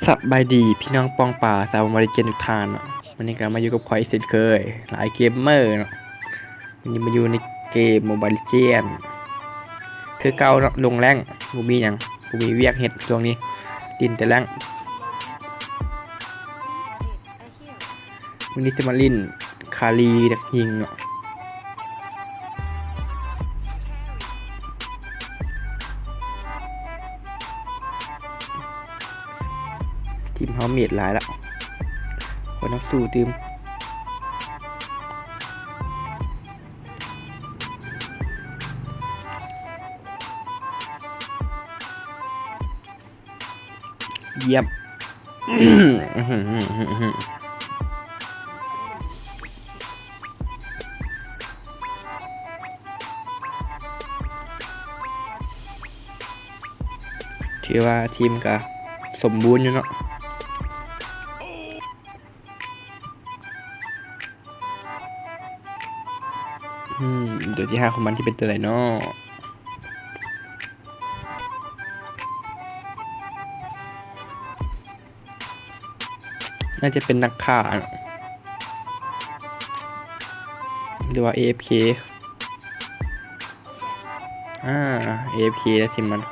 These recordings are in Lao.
ສະບາຍດີພີ່ນ້ອງປ້ອງປາຊາວໂມບາຍເລເຈນທຸກທ່ານເນາະ, ວັນນີ້ກໍມາຢູ່ກັບຂ້ອຍເຊັ່ນເຄີຍ ຫຼາຍເກມເມີເນາະ. ວັນນີ້ມາຢູ່ໃນເກມໂມບາຍເລເຈນຄືເກົ່າເນາະ, ລົງແລງ ບໍ່ມີຫຍັງ ບໍ່ມີວຽກເຮັດຊ່ວງນີ້ ຫຼິ້ນແຕ່ແລງ. ມື້ນີ້ຊິມາຫຼິ້ນຄາຣີນັກຍິງເນາະ. ທີມເຮົາເມດຫຼາຍລະ, ຂ້ອຍນັກສູ້ຕື່ມ. ຢ້ຽມ. ຖືວ່າທີມກະສົມບູນຢູ່ເນາະ. ອືມ ໂຕທີຫ້າຂອງມັນຊິເປັນໂຕໃດເນາະ? ໜ້າຈະເປັນນັກຂ້າ ຫຼືວ່າ ເອເອັຟເຄ. ອາ ເອເອັຟເຄ ແລ້ວຊິມັນ.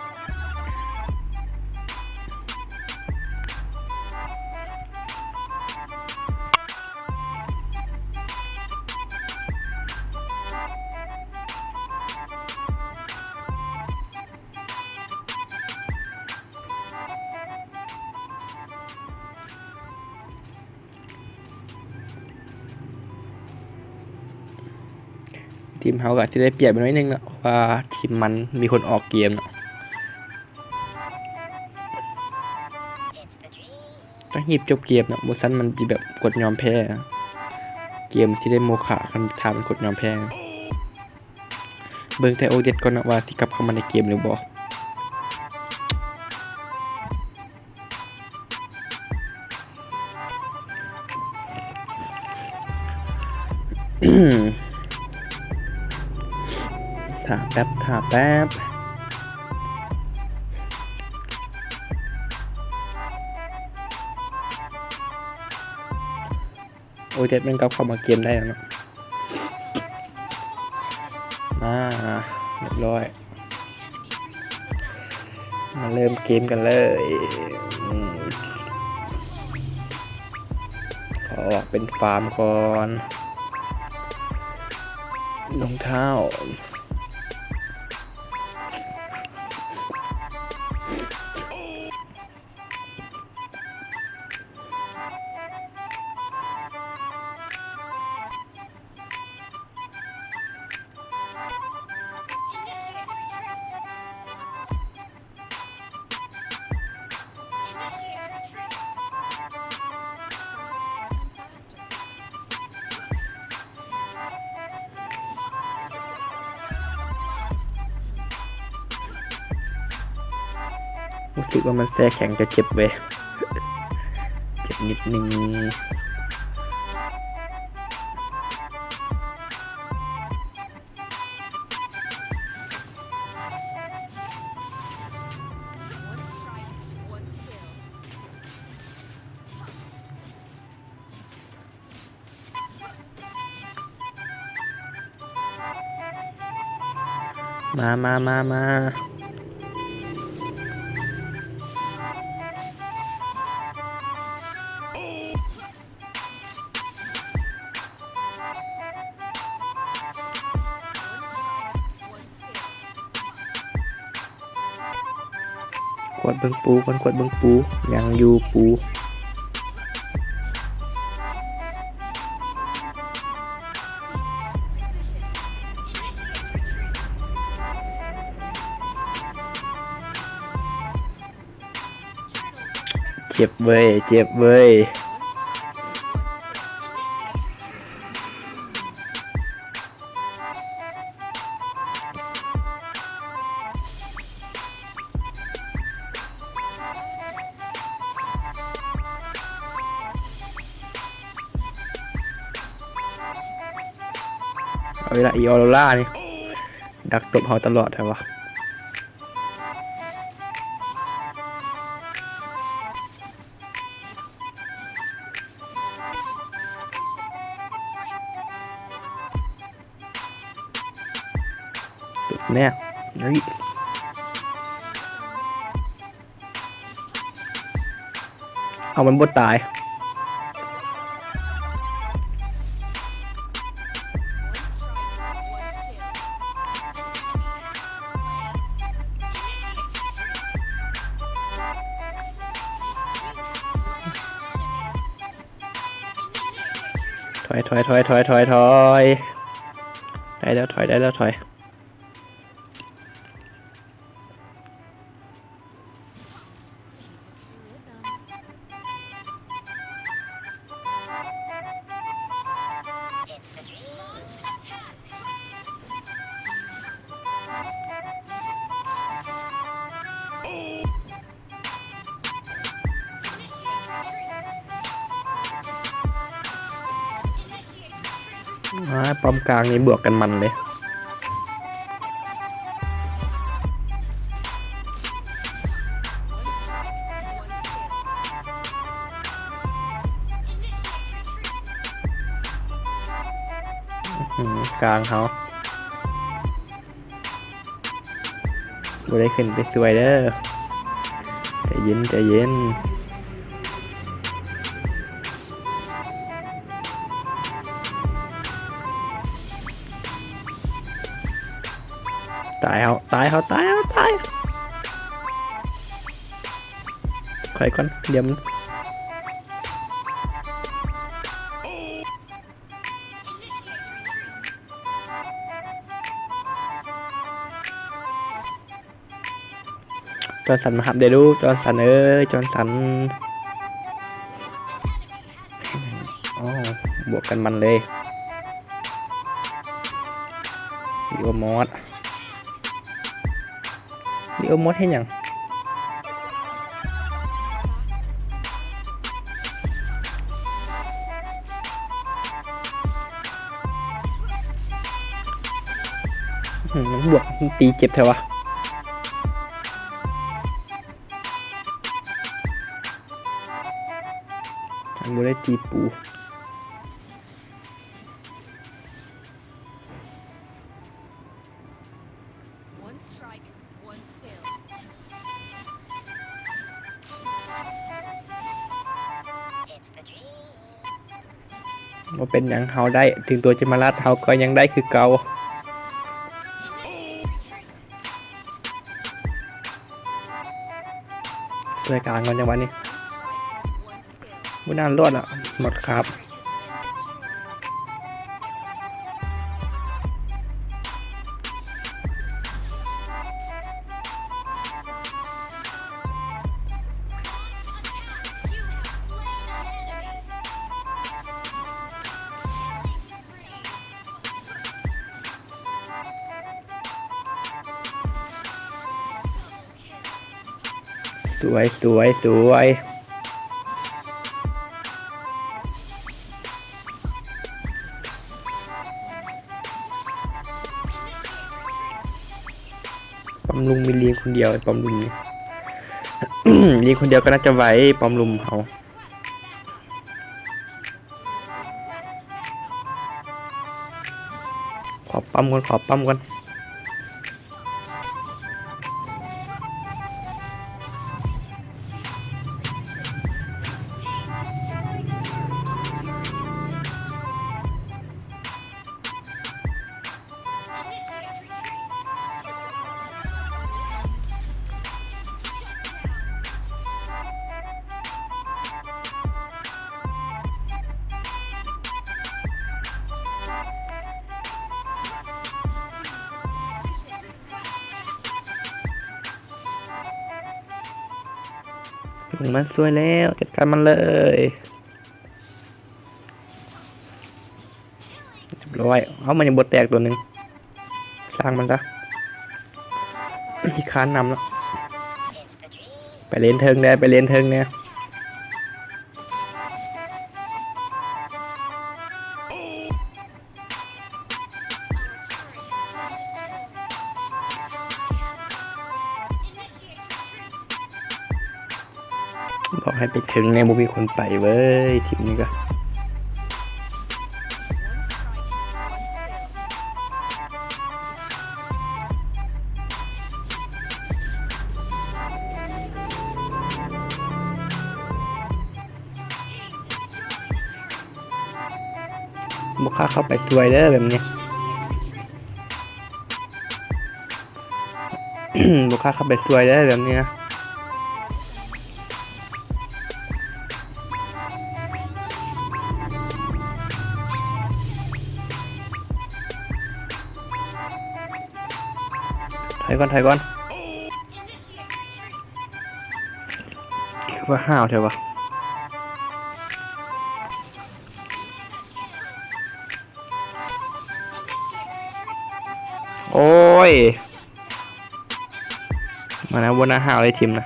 ທີມເຮົາກໍຊິໄດ້ປຽບໜ້ອຍໜຶ່ງເນາະ ເພາະວ່າທີມມັນມີຄົນອອກເກມເນາະ. ຕ້ອງຮີບຈົບເກມເນາະ, ບໍ່ຊັ້ນມັນຊິແບບກົດຍອມແພ້. ເກມຊິໄດ້ໂມຄະ ຄັນຖ້າມັນກົດຍອມແພ້. ເບິ່ງແຕ່ໂອເດັດກ່ອນເນາະ ວ່າຊິກັບເຂົ້າມາໃນເກມຫຼືບໍ່. ຖ້າແປັບ ຖ້າແປັບ. ໂອເດັດແມ່ນກັບເຂົ້າມາເກມໄດ້ແລ້ວເນາະ. ມາ ຮຽບຮ້ອຍ. ມາເລີ່ມເກມກັນເລີຍ. ອືມ ຂໍອອກເປັນຟາມກ່ອນ. ລົງເທົ້າ. ຮູ້ສຶກວ່າມັນແຊ່ແຂງຈະເຈັບເວີຍ ເຈັບນິດໜຶ່ງ. ມາ ມາ ມາ ມາ. ກວດເບິ່ງປູກ່ອນ ກວດເບິ່ງປູ ຍັງຢູ່ປູ. ເຈັບເວີຍ ເຈັບເວີຍ. ເອົາອີກລະ ອີອອໂຣລານີ້ ດັກຕົບເຮົາຕະຫຼອດແທ້ວະ. ແນ່ ເອີຍ ເອົາ ມັນບໍ່ຕາຍ. ຖອຍ ຖອຍ ຖອຍ ຖອຍ ຖອຍ ຖອຍ. ໄດ້ແລ້ວ ຖອຍ ໄດ້ແລ້ວ ຖອຍ. ອ່າ ປ້ອມກາງນີ້ບວກກັນມັນເລີຍ. ອື ກາງເຮົາ ບໍ່ໄດ້ຂຶ້ນໄປຊ່ວຍເດີ້ ໃຈເຢັນ ໃຈເຢັນ. ຕາຍເຮົາ ຕາຍເຮົາ ຕາຍເຮົາ ຕາຍ. ໄປກ່ອນ ດຽວມັນ ຈອນສັນມາຮັບເດີ້ລູກ ຈອນສັນເອີຍ ຈອນສັນ. ອໍ ບວກກັນມັນເລີຍ ລີໂອມອດ. ນີ້ເອີ ມອດເຮັດຫຍັງ? ອື ມັນບວກ ມັນຕີເຈັບແທ້ວະ. ມັນບໍ່ໄດ້ຕີປູ. ບໍ່ເປັນຫຍັງ ເຮົາໄດ້ ເຖິງຕົວຈະມາລັດ ເຮົາກໍຍັງໄດ້ຄືເກົ່າ. ຊ່ວຍກາງກ່ອນຈັງຫວະນີ້. ບໍ່ໜ້າລອດອະ ໝົດຄາບ. ສວຍ ສວຍ ສວຍ. ປ້ອມລຸງມີລີງຄົນດຽວ ປ້ອມລຸງນີ້ ລີງຄົນດຽວກໍໜ້າຈະໄຫວ ປ້ອມລຸງເຮົາ. ຂໍປ້ອມກ່ອນ ຂໍປ້ອມກ່ອນ. ລົງມາຊ່ວຍແລ້ວ ຈັດການມັນເລີຍ. ຮຽບຮ້ອຍ. ເອົ້າ ມັນຍັງບໍ່ແຕກຕົວໜຶ່ງ. ຊ່າງມັນຊະ. ຂີ້ຄ້ານນຳເນາະ. ໄປເລນເທິງແດ່ ໄປເລນເທິງແດ່. ບອກໃຫ້ໄປເທິງແດ່ ບໍ່ມີຄົນໄປເວີຍ ທີມນີ້ກະ. ບໍ່ກ້າເຂົ້າໄປຊ່ວຍເດີ້ແບບນີ້. ບໍ່ກ້າເຂົ້າໄປຊ່ວຍເດີ້ແບບນີ້ນະ. ຖອຍກ່ອນ ຖອຍກ່ອນ. ຄືວ່າຫ້າວແທ້ວະ. ໂອ້ຍ ມານະ ບໍ່ໜ້າຫ້າວເລີຍທີມນະ.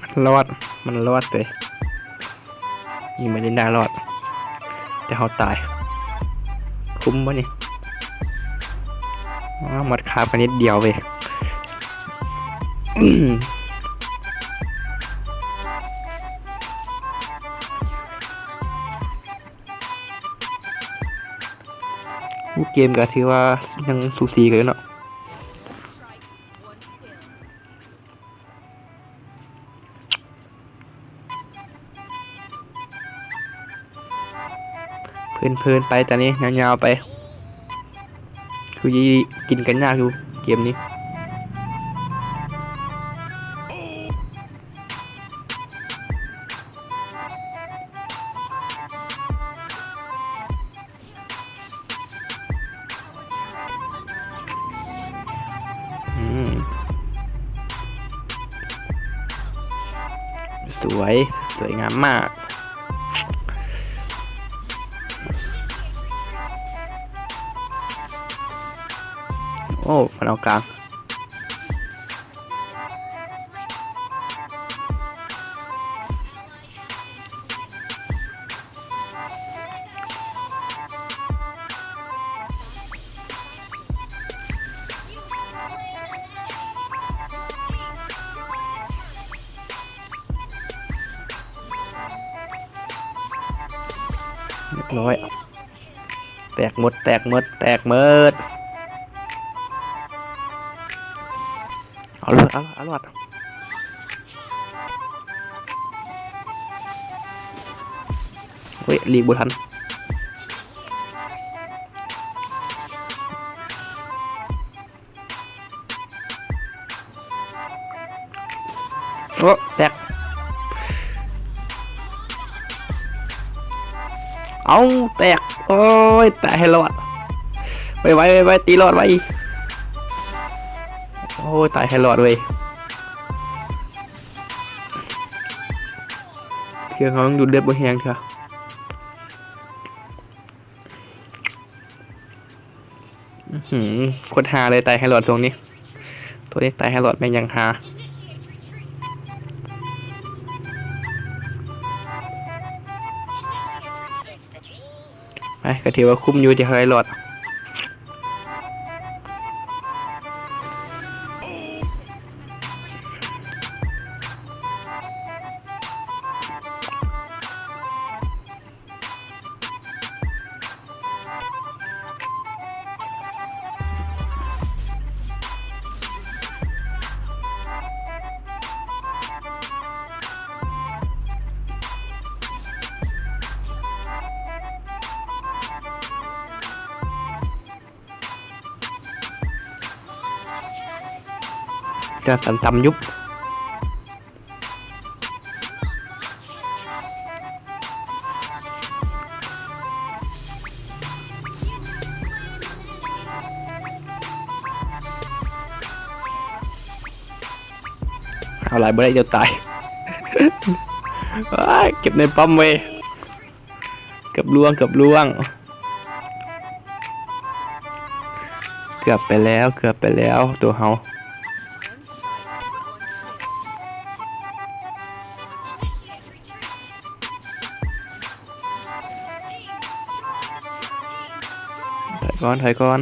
ມັນລອດ ມັນລອດເວີຍ. ຍິງມາລິນດາລອດ ແຕ່ເຮົາຕາຍ. ຄຸ້ມບໍ່ນີ້? ອ້າວ ໝົດຄາບກັນນິດດຽວເວີຍ. ເກມກໍຖືວ່າຍັງສູສີກັນຢູ່ເນາະ. ເພີນໆໄປຕອນນີ້ ຍາວໆໄປ. ຄືຊິກິນກັນຍາກຢູ່ເກມນີ້. ອືມ ສວຍ ສວຍງາມມາກ. ໂອ້ ມັນເອົາກາງ. ຮຽບຮ້ອຍ. ແຕກໝົດ ແຕກໝົດ ແຕກໝົດ. ເອົາລອດ ເອົາລອດ ເອົາລອດ. ໂອ້ຍ ຫຼີກບໍ່ທັນ. ໂອ້ ແຕກ. ເອົ້າ ແຕກ. ໂອ້ຍ ຕາຍໃຫ້ລອດ. ໄວໆ ໄວໆ ຕີລອດໄວ. ໂອ້ຍ ຕາຍໃຫ້ລອດເວີຍ. ເຄື່ອງເຮົາຍັງດູດເລືອດບໍ່ແຮງເທື່ອ. ອືຫື ໂຄດຮ່າເລີຍ ຕາຍໃຫ້ລອດຊ່ວງນີ້. ໂຕນີ້ຕາຍໃຫ້ລອດແມ່ນຫຍັງຫາ. ໄປ ກໍຖືວ່າຄຸ້ມຢູ່ທີ່ເຮົາໄດ້ລອດ. ຈະຕຳໆ ຍຸບ. ເອົາຫຼາຍບໍ່ໄດ້ ດຽວຕາຍ. ເກັບໃນປ້ອມເວີຍ. ເກືອບລ່ວງ ເກືອບລ່ວງ. ເກືອບໄປແລ້ວ ເກືອບໄປແລ້ວ ຕົວເຮົາ. ຖອຍກ່ອນ ຖອຍກ່ອນ.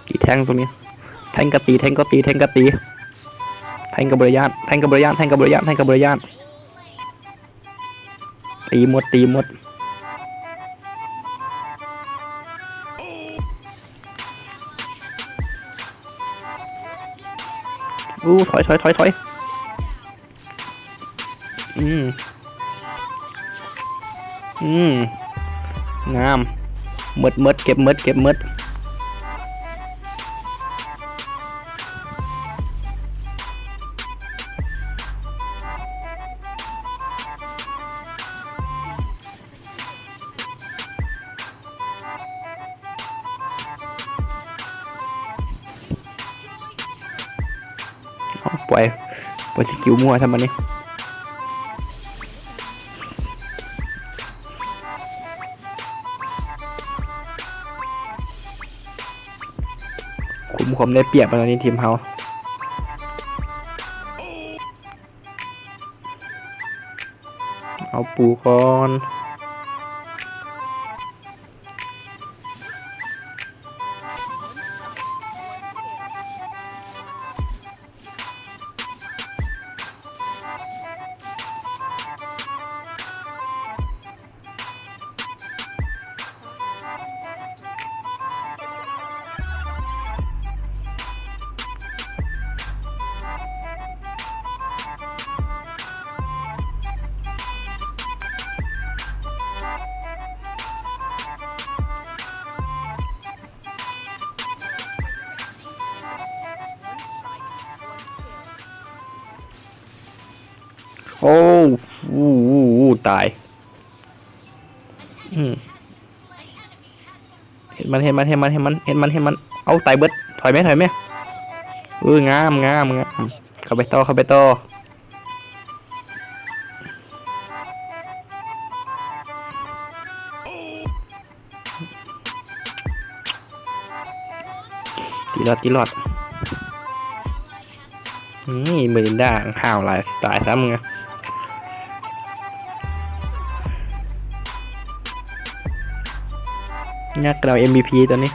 ຕີແທ້ງຕົງນີ້ ແທ້ງກໍຕີ ແທ້ງກໍຕີ ແທ້ງກໍຕີ ແທ້ງກໍບໍ່ໄດ້ຢ້ານ ແທ້ງກໍບໍ່ໄດ້ຢ້ານ ແທ້ງກໍບໍ່ໄດ້ຢ້ານ ແທ້ງກໍບໍ່ໄດ້ຢ້ານ. ຕີໝົດ ຕີໝົດ. ໂອ້ ຖອຍ ຖອຍ ຖອຍ ຖອຍ. ອືມ ອືມ ງາມ. ໝົດ ໝົດ ເກັບໝົດ ເກັບໝົດ. ເອົາ ປ່ອຍ ປ່ອຍສະກິວມົວຊະບັດນີ້. ຄຸມຄວາມໄດ້ປຽບແລ້ວນີ້ທີມເຮົາ. ເອົາປູກ່ອນ. ໂອ້ ໂອ້ ໂອ້ ຕາຍ. ອືມ ເຮັດມັນ ເຮັດມັນ ເຮັດມັນ ເຮັດມັນ ເຮັດມັນ ເຮັດມັນ. ເອົາ ຕາຍເບິດ. ຖອຍແມ ຖອຍແມ. ເອີ ງາມ ງາມ ງາມ. ເຂົ້າໄປຕໍ່ ເຂົ້າໄປຕໍ່. ຕີລອດ ຕີລອດ. ນີ້ ເມລິນດາຫ້າວຫຼາຍ ຕາຍຊະມຶງ. ຍັກເອົາເອັມວີພີຕົວນີ້.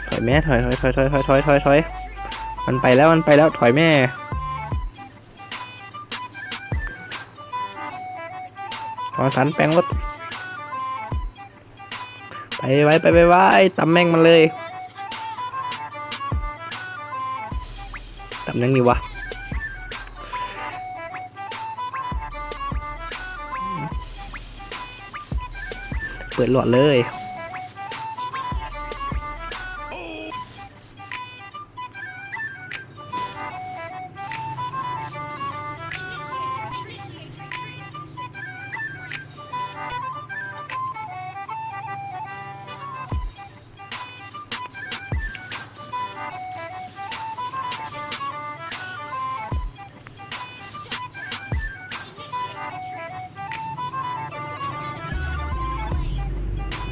ຖອຍແມ ຖອຍ ຖອຍ ຖອຍ. ມັນໄປແລ້ວ ມັນໄປແລ້ວ. ຖອຍແມ. ຂໍສັນແປງລົດ. ໄປໄວ ໄປໄວໆ ຕຳແມ່ງມັນເລີຍ. ຕຳຫຍັງນີ້ວະ? ເປີດຫຼອດເລີຍ.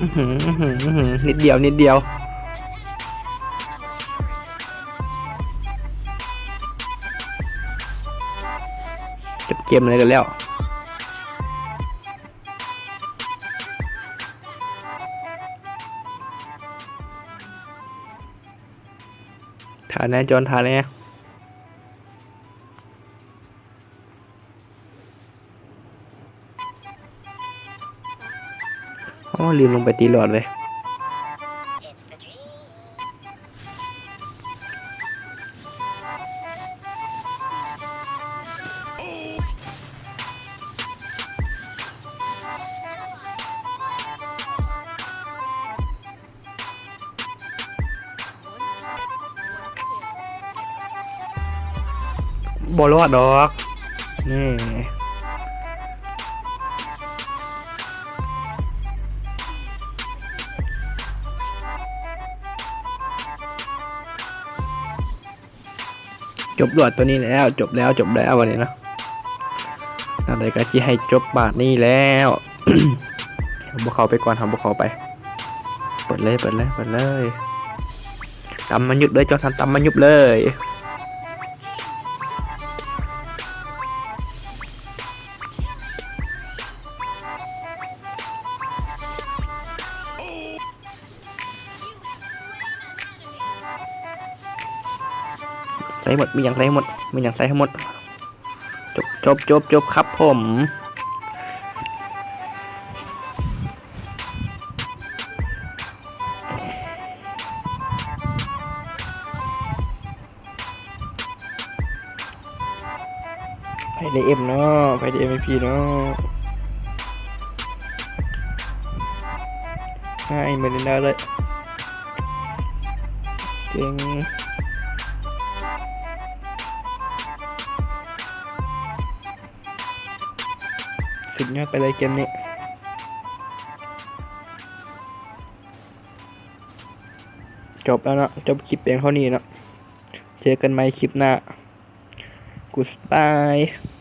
ອື້ຫື ອື້ຫື ອື້ຫື ນິດດຽວ ນິດດຽວ. ຈົບເກມເລີຍກໍແລ້ວ. ຖ້າແນ່ ຈອນ ຖ້າແນ່. ໂອ້ ລືມລົງໄປຕີຫຼອດເວີຍ. ບໍ່ລອດດອກ ນີ້ ຈົບລວດຕົວນີ້ແລ້ວ ຈົບແລ້ວ ຈົບແລ້ວ ບັດນີ້ເນາະ. ຈັ່ງໃດກໍຊິໃຫ້ຈົບບາດນີ້ແລ້ວ. ເຮົາບໍ່ເຂົ້າໄປກ່ອນ ເຮົາບໍ່ເຂົ້າໄປ. ເປີດເລີຍ ເປີດເລີຍ ເປີດເລີຍ. ຕຳມັນຍຸບເລີຍ ຈອນສັນ ຕຳມັນຍຸບເລີຍ. ໂ ໃສ່ໝົດ ມີຫຍັງໃສ່ໝົດ ມີຫຍັງໃສ່ໃຫ້ໝົດ. ຈົບ ຈົບ ຈົບ ຈົບ ຄັບຜົມ. ໃຜໄດ້ເອັມເນາະ ໃຜໄດ້ເອັມວີພີເນາະ. ໃຫ້ເມລິນດາເລີຍ ເກັ່ງ ສຸດຍອດໄປເລີຍເກມນີ້. ຈົບແລ້ວເນາະ ຈົບຄລິບພຽງເທົ່ານີ້ເນາະ ເຈີກັນໃໝ່ຄລິບໜ້າ. Goodbye.